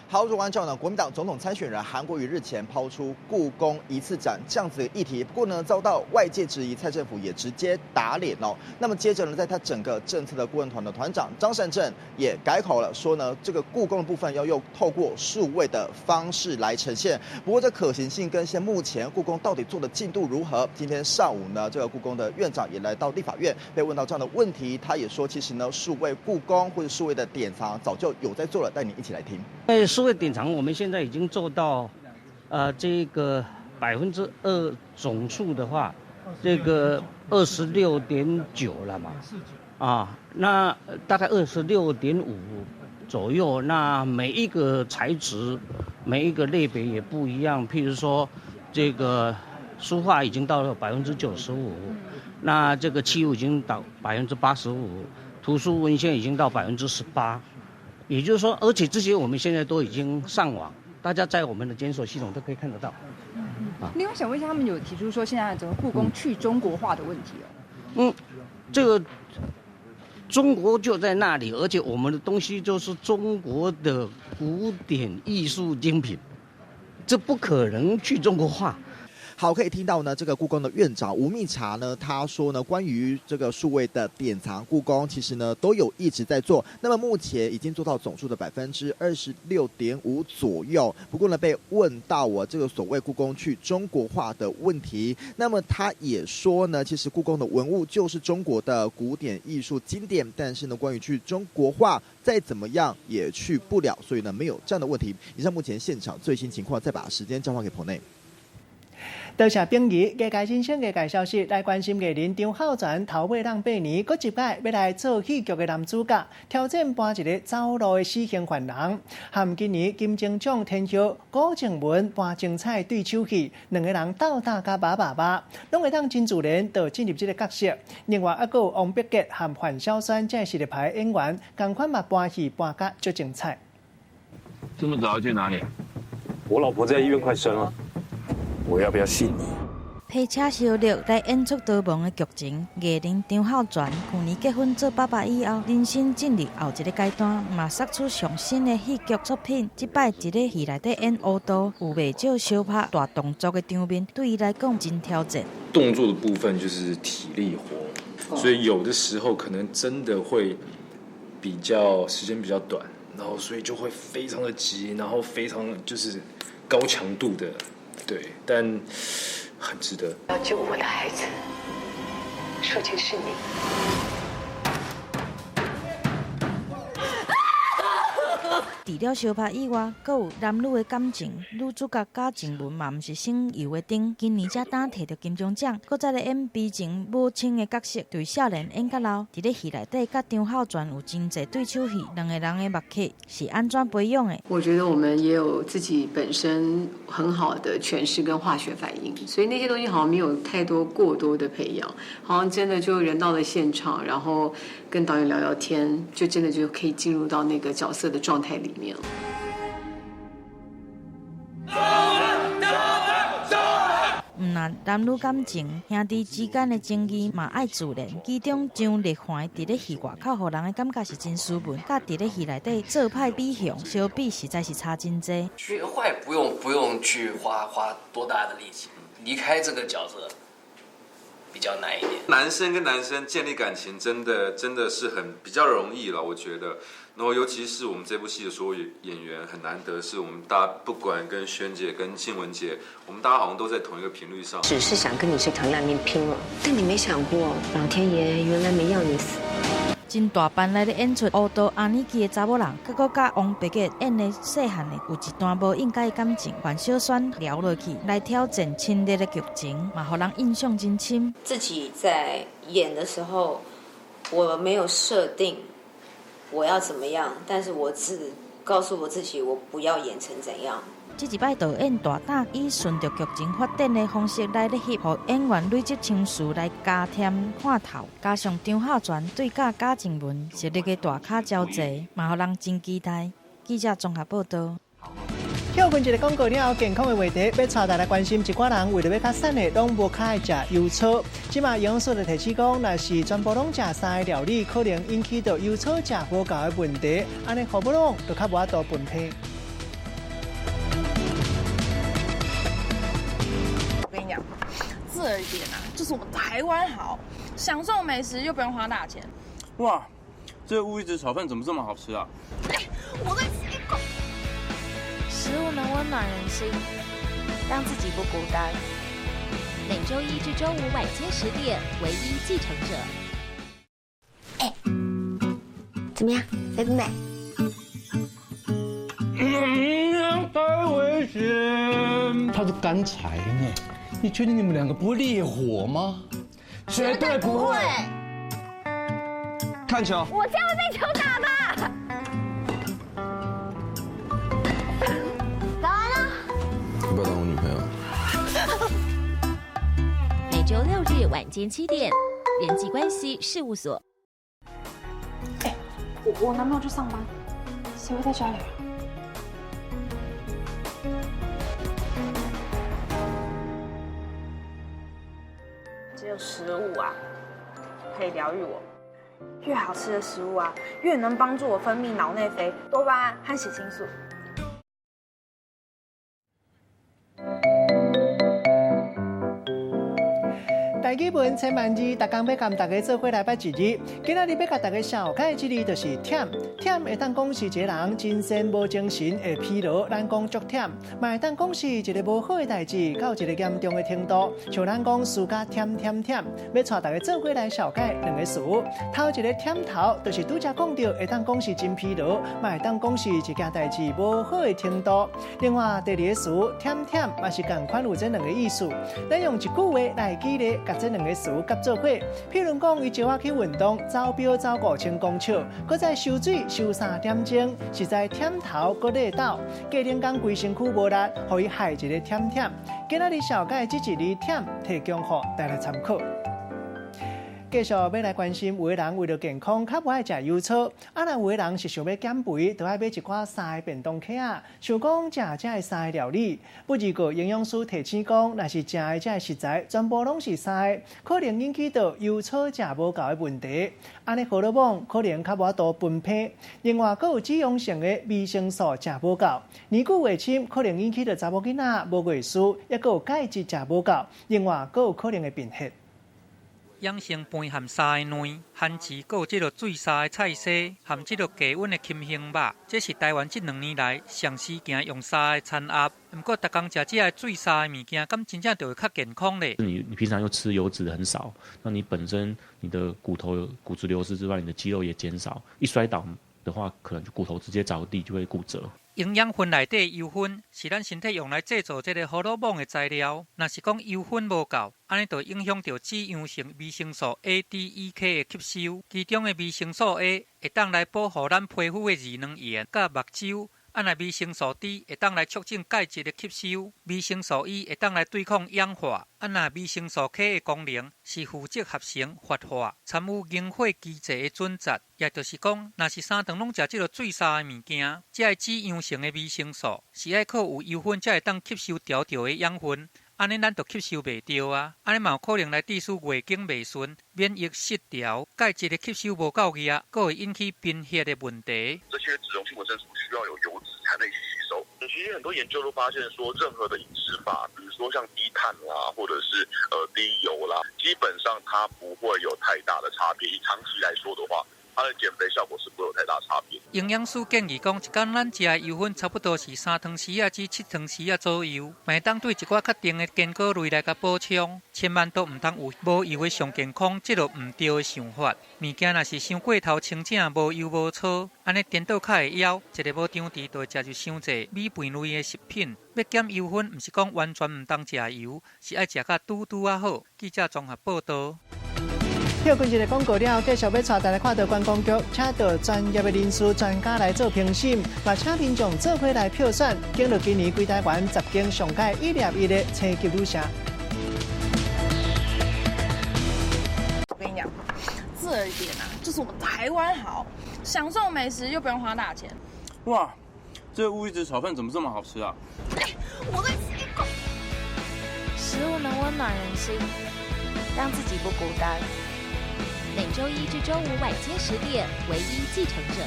好，如按照呢，国民党总统参选人韩国瑜日前抛出故宫一次展这样子的议题，不过呢，遭到外界质疑，蔡政府也直接打脸哦。那么接着呢，在他整个政策的顾问团的团长张善政也改口了，说呢，这个故宫的部分要用透过数位的方式来呈现。不过这可行性跟现目前故宫到底做的进度如何？今天上午呢，这个故宫的院长也来到立法院，被问到这样的问题，他也说，其实呢，数位故宫或者数位的典藏早就有在做了，带你一起来听。数位典藏，我们现在已经做到，这个2%总数的话，这个26.9了嘛，啊，那大概26.5左右。那每一个材质、每一个类别也不一样。譬如说，这个书画已经到了95%，那这个器物已经到85%，图书文献已经到18%。也就是说，而且这些我们现在都已经上网，大家在我们的检索系统都可以看得到。另外想问一下，他们有提出说现在整个故宫去中国化的问题哦。这个中国就在那里，而且我们的东西就是中国的古典艺术精品，这不可能去中国化。好，可以听到呢，这个故宫的院长吴密察呢，他说呢，关于这个数位的典藏，故宫其实呢都有一直在做，那么目前已经做到总数的26.5%左右。不过呢，被问到我这个所谓故宫去中国化的问题，那么他也说呢，其实故宫的文物就是中国的古典艺术经典，但是呢，关于去中国化，再怎么样也去不了，所以呢，没有这样的问题。以上目前现场最新情况，再把时间交还给彭内。多谢秉仪，艺界新鲜艺界消息来关心艺人张孝全头尾人8年，阁一摆欲来做戏剧的男主角，挑战扮一个走路的死刑犯人。和今年金钟奖天后古静文扮精彩对手戏，两个人斗打甲爸爸爸，拢会当真自然就进入这个角色。另外，犹阁有王柏杰和范晓萱这实力派演员，仝款嘛扮戏扮甲足精彩。这么早要去哪里？我老婆在医院快生了。我要不要信你？披车小绿来演出逃亡的剧情，艺人张孝全去年结婚做爸爸以后，人生进入后一个阶段，嘛杀出上新的戏剧作品。这摆伫咧戏内底演乌道，有袂少相拍大动作的场面，对伊来讲真挑战。动作的部分就是体力活，所以有的时候可能真的会比较时间比较短，然后所以就会非常的急，然后非常就是高强度的。对，但很值得。要救我的孩子，首先是你。除了相拍以外，阁有男女的感情。女主角贾静雯嘛，毋是省油的灯。今年才当摕著金钟奖，阁再来演悲情母亲的角色，对少年演甲老。伫咧戏内底，佮张孝全有真济对手戏，两个人的默契是按怎培养的？我觉得我们也有自己本身很好的诠释跟化学反应，所以那些东西好像没有太多过多的培养，好像真的就人到了现场，然后跟导演聊聊天，就真的就可以进入到那个角色的状态里面。毋但男女感情、兄弟之间的情谊嘛爱自然。其中张力凡伫咧戏外口，予人的感觉是真斯文，佮伫咧戏内底做派比雄相比，实在是差真济。学坏不用去花多大的力气，离开这个角色比较难一点。男生跟男生建立感情，真的是很比较容易了，我觉得。然后，尤其是我们这部戏的所有演员，很难得是我们大家不管跟萱姐、跟静雯姐，我们大家好像都在同一个频率上。只是想跟你这条烂命拼了，但你没想过，老天爷原来没要你死。真大班来咧演出乌道阿尼基的查某人，阁阁佮王柏杰演的细汉的有一段无应该的感情，范晓萱聊落去来挑战亲热的剧情，嘛予人印象真深。自己在演的时候，我没有设定我要怎么样，但是我只告诉我自己，我不要演成怎样。這一擺導演大膽以順著劇情發展的方式來咧翕，予演員累積情緒來加添看頭，加上張孝全對佮賈靜雯實力的大咖交齊，嘛予人真期待。記者綜合報道。歇睏一个廣告了後，健康的話題欲帶大家關心。一寡人為著欲較瘦的，攏無較愛食油醋。這馬營養師就提醒講，若是全部攏食生的料理，可能引起著油醋食無夠的問題。按呢荷爾蒙就較無法度分配。我跟你講，這一點啊，就是我們台灣好，享受美食又不用花大錢。哇，這個烏魚子炒飯怎麼這麼好吃啊？欸，我再吃一口。食物能溫暖人心，讓自己不孤單。每週一至週五晚間10點，唯一繼承者。哎，怎麼樣，美不美？嗯，太危險！它是乾柴呢，你確定你們兩個不會烈火嗎？絕對不會。看球。我這樣會被球打吧？早安啊！要不要當我女朋友？每週六日晚間7點，人際關係事務所。欸，我男朋友去上班，誰會在家裡？只有食物啊，可以療癒我。越好吃的食物啊，越能幫助我分泌腦內啡、多巴胺和血清素。台語文千萬字，逐工欲共大家做伙來捌一字。今仔日欲共大家紹介的這字就是忝。忝會當講是一個人精神無精神會疲勞，咱講足忝；嘛會當講是一个無好的代誌，到一个嚴重的程度。像咱講輸甲忝忝忝，欲帶大家做伙來紹介兩个詞。頭一个忝頭，就是拄才講著會當講是真疲勞，嘛會當講是一件代誌無好的程度。另外第二个詞忝忝，嘛是仝款有這兩个意思。咱用一句話來舉例，共這兩个詞合做伙。譬如講，伊招我去運動，走表走5000公尺，閣再收水收3點鐘，實在忝頭閣累倒。隔兩工規身軀無力，予伊害一个忝忝。今仔日紹介這一字忝，提供予大家參考。繼續欲來關心，有的人為著健康，較無愛食油醋；啊，若有的人是想欲減肥，就愛買一寡生的便當盒仔，想講食這个生的料理。不過營養師提醒講，若是食的這个食材全部攏是生的，可能引起著油醋食無夠的問題。按呢荷爾蒙可能較無法度分配。另外，閣有脂溶性的維生素食無夠，年久月深可能引起著查某囡仔無月事，抑閣有鈣質食無夠。另外，閣有可能會貧血。養生飯含三个卵，番薯，閣有這个水沙的菜絲，含這个低溫的禽胸肉，這是台灣這兩年來上時行用三个餐盒。毋過，逐工食這个水沙的物件，敢真正就會較健康咧？你平常又吃油脂很少，那你本身你的骨頭骨質流失之外，你的肌肉也減少，一摔倒的話，可能就骨頭直接著地就會骨折。營養分內底油分是咱身體用來製造這个荷爾蒙的材料。若是講油分無夠，按呢就影響著脂溶性維生素 A、D、E、K 的吸收。其中的維生素 A 會當來保護咱皮膚的二囊炎佮目睭。啊，若維生素 D 會當來促進鈣質的吸收，維生素 E 會當來對抗氧化。啊，若維生素 K 的功能是負責合成活化，參與凝血機制的準則。也就是講，若是三頓攏食這个水沙的物件，這个脂溶性的維生素是愛靠有油分才會當吸收著著的養分。按呢咱就吸收袂著啊！按呢嘛有可能來致使月經袂順、免疫失調、鈣質的吸收無夠額，閣會引起貧血的問題。這些脂溶性維生素需要有油脂才能一起吸收。其實很多研究都發現說，任何的飲食法，比如說像低碳啦，或者是低油啦，基本上它不會有太大的差別。以長期來說的話，它的減肥效果是不會有太大差別。營養師建議講，一工咱食的油分差不多是3湯匙仔至7湯匙仔左右，嘛會當對一寡較甜的堅果類來共補充。千萬都毋通有無油的上健康這个毋對的想法。物件若是傷過頭清正，無油無粗，按呢顛倒較會枵，一个無張持就會食入傷濟米飯類的食品。欲減油分，毋是講完全毋通食油，是愛食甲拄拄仔好。記者綜合報導。歇睏一个广告了，继续欲带大家看到观光局，请到专业的人士、专家来做评审，嘛请民众做伙来票选，经过今年规台湾十间上佳一粒一的星级旅社。我跟你讲，这一点啊，就是我们台湾好，享受美食又不用花大钱。哇，这乌鱼子炒饭怎么这么好吃啊？哎，我在吃一口。食物能温暖人心，让自己不孤单。每周一至周五晚间10点，唯一继承者。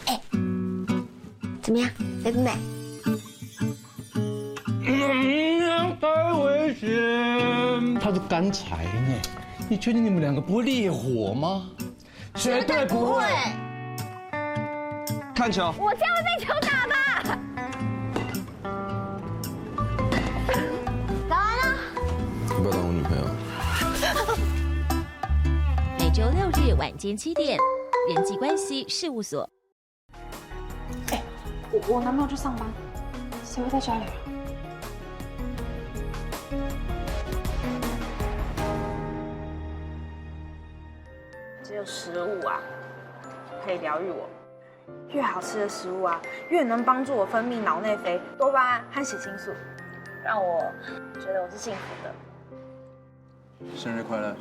哎，怎么样，美不美？嗯，太危险！它是干柴呢，你确定你们两个不会烈火吗？绝对不会。看球。我这样会被球打吧？早安啊！要不要当我女朋友？每周六日晚间7点，人际关系事务所。哎，我男朋友去上班，谁会在家里？只有食物啊，可以疗愈我。越好吃的食物啊，越能帮助我分泌脑内啡、多巴胺和血清素，让我觉得我是幸福的。生日快乐！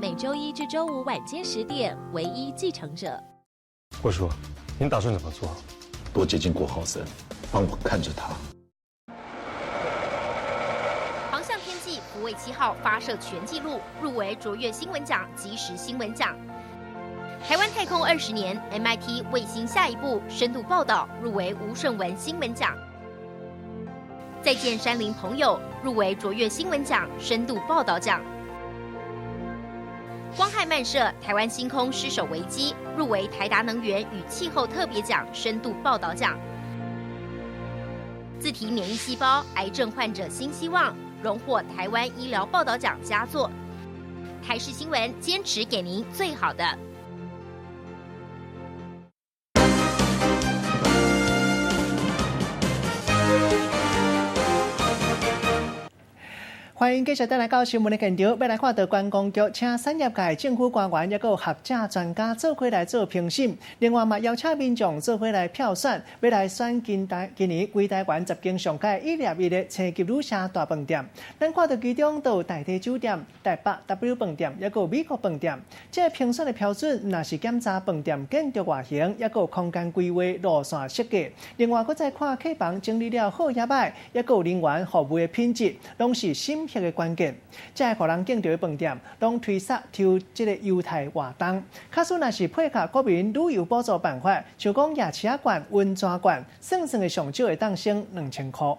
每周一至周五晚间10点，唯一继承者。郭叔，您打算怎么做？多接近郭浩森，帮我看着他。航向天际福卫7号发射全纪录，入围卓越新闻奖、即时新闻奖。台湾太空20年，MIT 卫星下一步深度报道入围吴顺文新闻奖。再见山林朋友入围卓越新闻奖深度报道奖。光害漫射，台湾星空失守危机入围台达能源与气候特别奖深度报道奖。自体免疫细胞癌症患者新希望荣获台湾医疗报道奖佳作。台视新闻坚持给您最好的。欢迎继续转来到新闻的现场，欲来看到观光局请产业界、政府官员，抑阁有学者、专家做伙来做评审。另外嘛，邀请民众做伙来票选，欲来选今年规台湾10间上佳一粒一的星级旅社大饭店。咱看到其中都有大地酒店、台北 W 饭店，抑阁有美国饭店。这个评选的标准，若是检查饭店建筑外形，抑阁有空间规划、路线设计。另外，阁再看客房整理了好抑歹，抑阁有人员服务的品质，拢是审核的关键。这个予人敬著的饭店，拢推捒抽这个优待活动。假使若是配合国民旅游补助办法，像讲夜市仔券、温泉券，算算的上少会当省2000箍。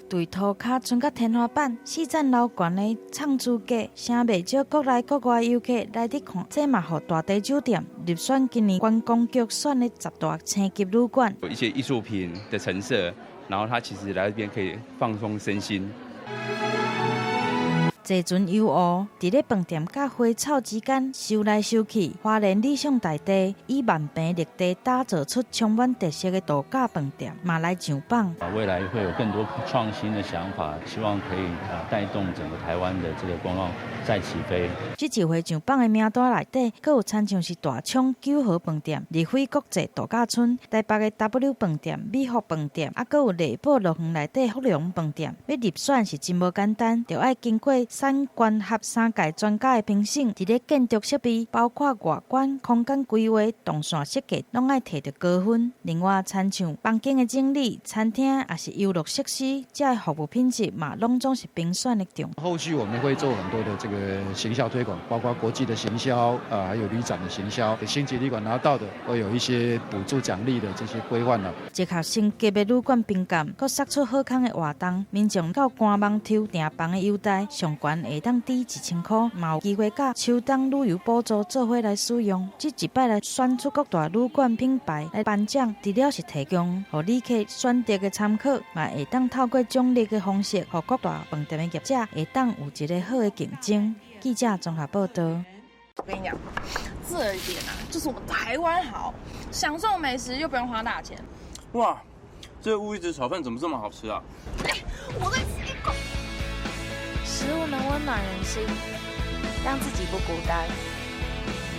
对涂跤賰到天花板，四层楼悬的藏珠阁，声袂少国内国外游客来伫看。这嘛予大地酒店入选今年观光局选的10大星级旅馆。有一些艺术品的陈设，然后他其实来这边可以放松身心。坐船游湖，伫咧饭店佮花草之间游来游去。花莲理想大地以万坪绿地打造出充满特色的度假饭店，嘛来上榜。未来会有更多创新的想法，希望可以带动整个台湾的这个观光再起飞。这一回上榜的名单内底，阁有亲像是大厂九和饭店、丽辉国际度假村、台北的 W 饭店、美福饭店，啊，阁有丽宝乐园内底福隆饭店。欲入选是真无简单，著爱经过产官学三界专家的评审，伫咧建筑设备，包括外观、空间规划、动线设计，拢爱提著高分。另外，亲像房间的整理、餐厅，抑是游乐设施，这个服务品质嘛，拢总是评选的重。后续我们会做很多的这个行销推广，包括国际的行销，还有旅展的行销，星级旅馆拿到的会有一些补助奖励的这些规范了。结合星级的旅馆评鉴，阁释出好康的活动，民众到官网抽订房的优待，上悬会当抵1000箍，嘛有机会佮秋冬旅游补助做伙来使用。这一摆来选出各大旅馆品牌来颁奖，除了是提供予旅客选择的参考，嘛会当透过奖励的方式，予各大饭店的业者会当有一个好的竞争。记者综合报道。我跟你讲，这一点啊，就是我们台湾好，享受美食又不用花大钱。哇，这乌鱼子炒饭怎么这么好吃啊？哎，我在吃一口。食物温暖人心，让自己不孤单。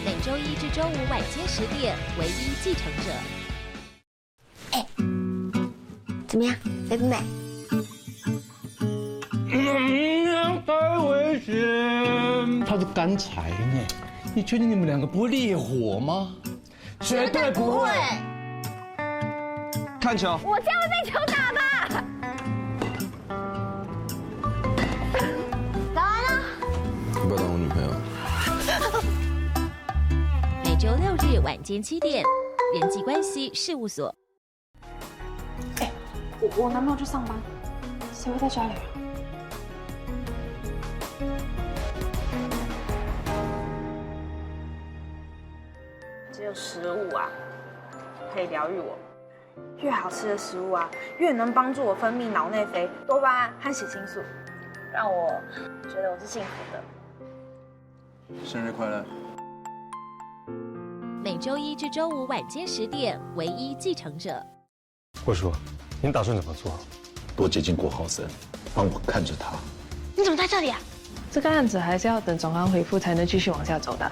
每周一至周五晚间10点，唯一继承者。哎，怎么样，美不美？嗯，太危险！他是干柴呢，你确定你们两个不会烈火吗？绝对不会。看球。我这样会被球打吧？早安啊！你不要当我女朋友。每周六日晚间7点，人际关系事务所。哎，我男朋友去上班，谁会在家里啊？只有食物啊，可以疗愈我。越好吃的食物啊，越能帮助我分泌脑内啡、多巴胺和血清素，让我觉得我是幸福的。生日快乐！每周一至周五晚间10点，唯一继承者。霍叔，您打算怎么做？多接近郭浩森，帮我看着他。你怎么在这里啊？这个案子还是要等总行回复才能继续往下走的。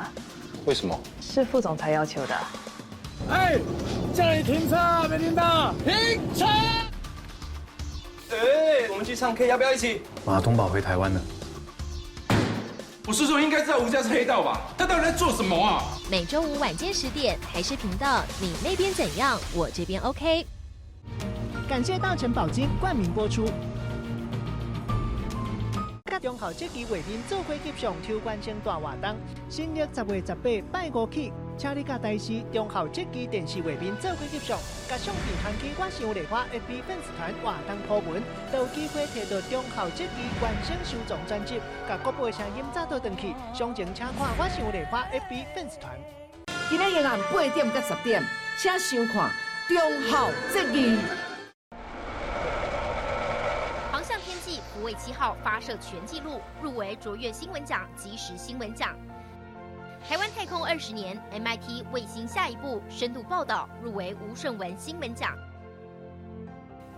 为什么？是副总裁要求的。哎，叫你停车，没听到？停车！哎，我们去唱 K，要不要一起？马东宝回台湾了。我叔叔应该知道吴家是黑道吧？他到底在做什么啊？每周五晚间10点，台视频道，你那边怎样，我这边 OK。感谢大成宝金冠名播出。中孝节期画面做伙翕相抽关星大活动，新历10月18拜五起，请你佮台视中孝节期电视画面做伙翕相，共相片传去我想丽花 FB 粉丝团活动 po 文，就有机会摕到中孝节期原声收藏专辑，共国宝的声音早倒转去。详情请看我想丽花 FB 粉丝团。今仔日暗8点到10点，请收看中孝节义。航向天际福卫7号发射全纪录，入围卓越新闻奖、即时新闻奖。台湾太空20年，MIT 卫星下一步深度报道入围吴顺文新闻奖。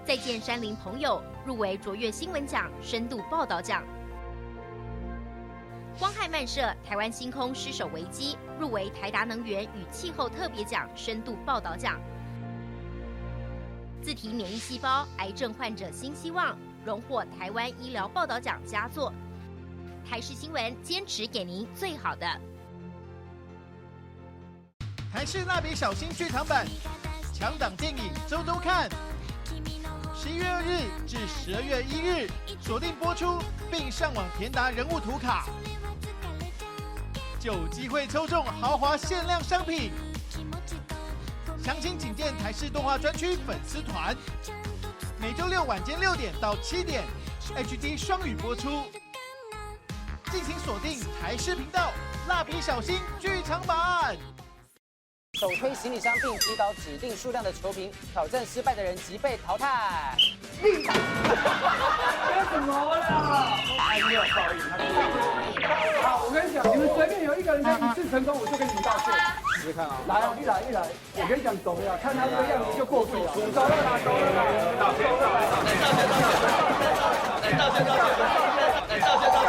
再见山林朋友入围卓越新闻奖深度报道奖。光害漫射，台湾星空失守危机入围台达能源与气候特别奖深度报道奖。自体免疫细胞癌症患者新希望荣获台湾医疗报道奖佳作。台视新闻坚持给您最好的。台视蜡笔小新剧场版强档电影周周看，11月2日至12月1日锁定播出，并上网填答人物图卡，就有机会抽中豪华限量商品。详情请见台视动画专区粉丝团。每周六晚间6点到7点，HD 双语播出。敬请锁定台视频道《蜡笔小新》剧场版。手推行李箱并击倒指定数量的球瓶，挑战失败的人即被淘汰。这怎么了？哎，没有报应。好，我跟你讲，你们随便有一个人一次成功，我就跟你们道歉。试试看啊！来啊，一来一来，我跟你讲，走了，看他这个样子就过去了。走了啦，走了啦，道歉，道歉，道歉，道歉，道歉，道歉，道歉。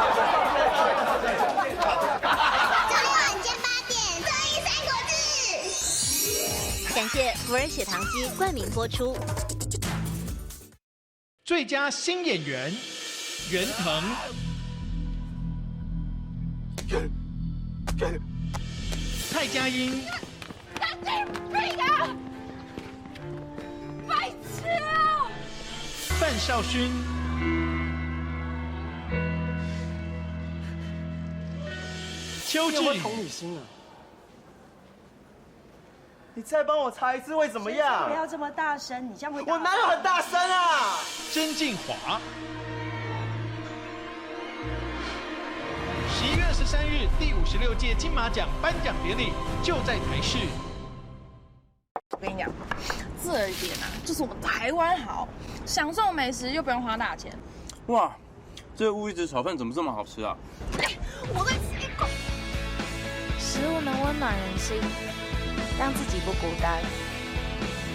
感谢福尔血糖机冠名播出。最佳新演员袁腾、蔡佳音、神经病啊！白痴啊！范少勋、邱志。同理心啊！你再帮我查一次会怎么样？不要这么大声，你这样会…… 我哪有很大声啊？曾敬骅。11月23日，第56届金马奖颁奖典礼就在台视。我跟你讲，这一点啊，就是我们台湾好，享受美食又不用花大钱。哇，这个乌鱼子炒饭怎么这么好吃啊？我在吃一口。食物能温暖人心，让自己不孤单。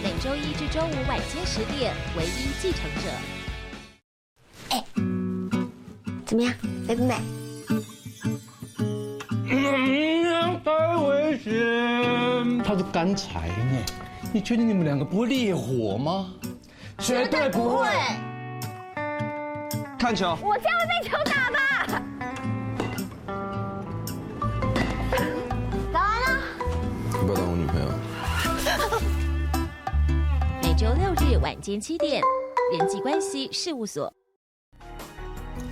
每周一至周五晚间10点，唯一继承者。哎，怎么样，美不美？险。他是乾柴呢，你确定你们两个不会烈火吗？绝对不会。看球。我这样会被球打吧？早安啊！要不要当我女朋友？每周六日晚间7点，人际关系事务所。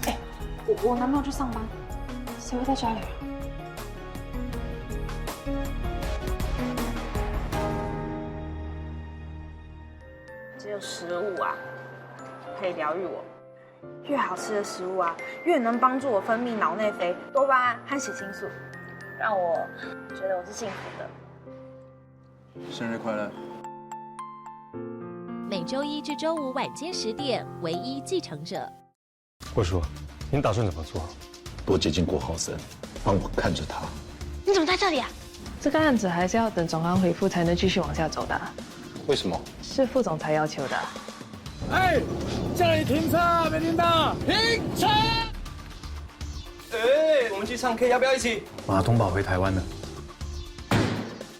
哎，我男朋友去上班，谁会在家里啊？只有食物啊，可以疗愈我。越好吃的食物啊，越能帮助我分泌脑内啡、多巴胺和血清素，让我觉得我是幸福的。生日快乐！每周一至周五晚间10点，唯一继承者。郭叔，您打算怎么做？多接近郭浩森，帮我看着他。你怎么在这里啊？这个案子还是要等总行回复才能继续往下走的。为什么？是副总裁要求的。哎，叫你停车，没听到？停车！哎，我们去唱 K，要不要一起？马东宝回台湾了。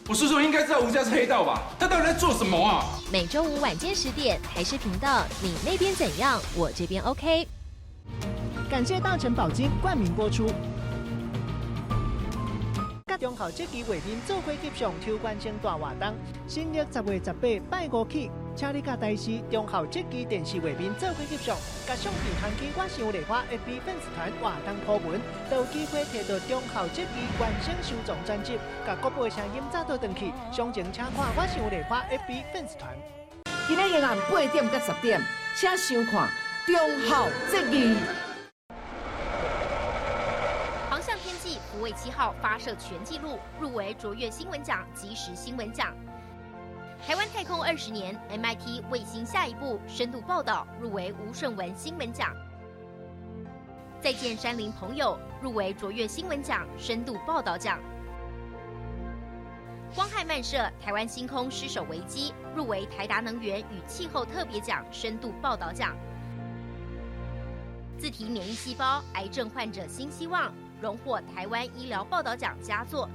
我叔叔应该知道吴家是黑道吧？他到底在做什么啊？每周五晚间10点，台视频道，你那边怎样，我这边 OK。感谢大成宝金冠名播出。中秋节期画面做伙翕相抽关星大活动，新历10月18拜五起，请你佮台视中秋节期电视画面做伙翕相，佮相片番机我想丽花 FB 粉丝团活动 po 文，都有机会摕到中秋节期原声收藏专辑，佮国宝的声音早倒转去。详情请看我想丽花 FB 粉丝团。今日晚8点到10点，请收看中秋节义。福卫7号发射全纪录，入围卓越新闻奖、即时新闻奖。台湾太空20年，MIT 卫星下一步深度报道入围吴顺文新闻奖。再见山林朋友入围卓越新闻奖深度报道奖。光害漫射台湾星空失守危机入围台达能源与气候特别奖深度报道奖。自体免疫细胞癌症患者新希望。荣获台湾医疗报道奖佳作。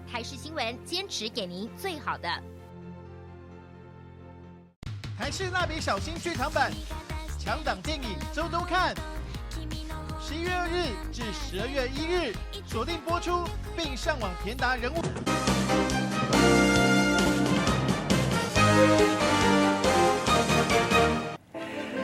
台视新闻坚持给您最好的。台视蜡笔小新剧场版，强档电影周周看。11月2日至12月1日，锁定播出，并上网填答人物。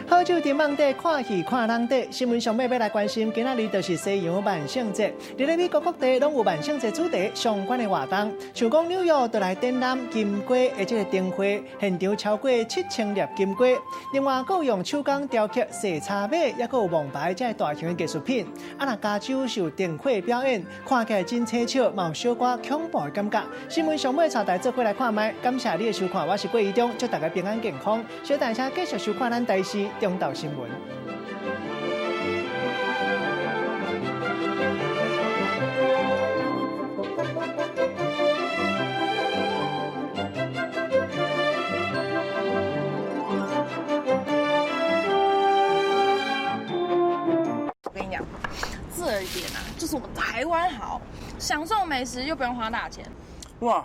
好酒伫网底看戏看人底，新闻上尾欲来关心，今仔日就是西洋万圣节。伫咧美国各地拢有万圣节主题相关的活动，像讲纽约就来展览金瓜的这个灯会，现场超过7000粒金瓜。另外，阁有用手工雕刻细叉马，也阁有王牌这大型的艺术品。啊，若加州是有灯会表演，看起来真凄笑，嘛有小可恐怖的感觉。新闻上尾带大家做伙来看觅，感谢你的收看，我是郭怡中，祝大家平安健康。小等下继续收看咱台视中昼新闻。我跟你讲，这一点啊，就是我们台湾好，享受美食又不用花大钱。哇，